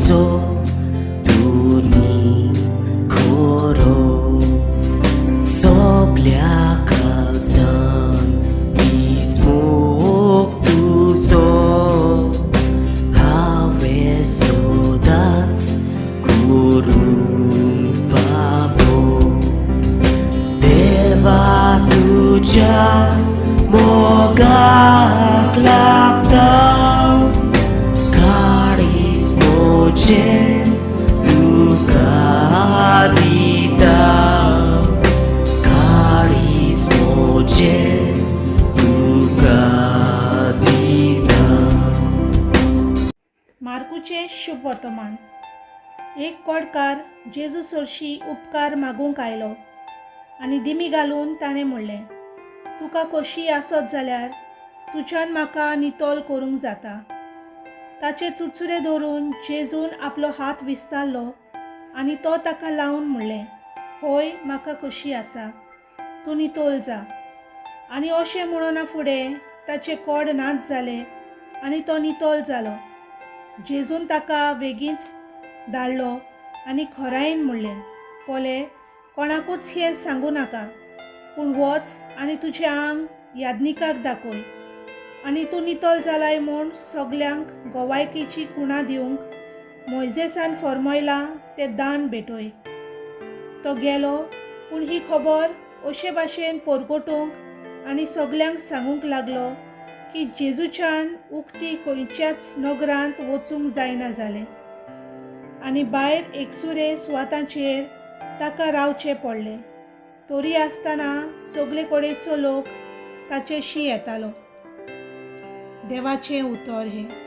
तुजो तूं खरो सगल्या काळजान मोग तुजो हांवें सदांच करूंक फावो. देवा तुज्या मोगाक लागता, काळीज म्हजें तुका दिता, काळीज म्हजें तुका दिता. मार्कूचें शुभ वर्तमान. एक कोडकार जेजू सरशी उपकार मागूंक आयलो आनी दिमी घालून ताणें म्हणलें, तुका खोशी आसत जाल्यार तुज्यान म्हाका नितळ करूंक जाता. ताचे चुचुरे धरून जेजून आपलो हात विस्तारलो आनी तो ताका लावन म्हणलें, होय, म्हाका खोशी आसा, तूं नितळ जा. आनी अशें म्हणना फुडें ताचें कोड नाच जालें आनी तो नितळ जालो. जेजून ताका वेगींच धाडलो आनी खोरायेन म्हणलें, पोले, कोणाकूच हें सांगूं नाका, पूण वच आनी तुजें आंग याज्ञिकाक दाखय आनी तूं नितळ जालाय म्हूण सगल्यांक गोवायकेची खुणा दिवंक मोयजेसान फर्मयलां तें दान भेटय. तो गेलो, पूण ही खबर अशे भाशेन परगटूंक आनी सगल्यांक सांगूंक लागलो की जेजूच्यान उक्ती खंयच्याच नगरांत वचूंक जायना जालें आनी भायर एकसुरे सुवातांचेर ताका रावचें पडलें. तरी आसतना सगळे कडेचो लोक ताचेशी येतालो. देवाचें उतर हें.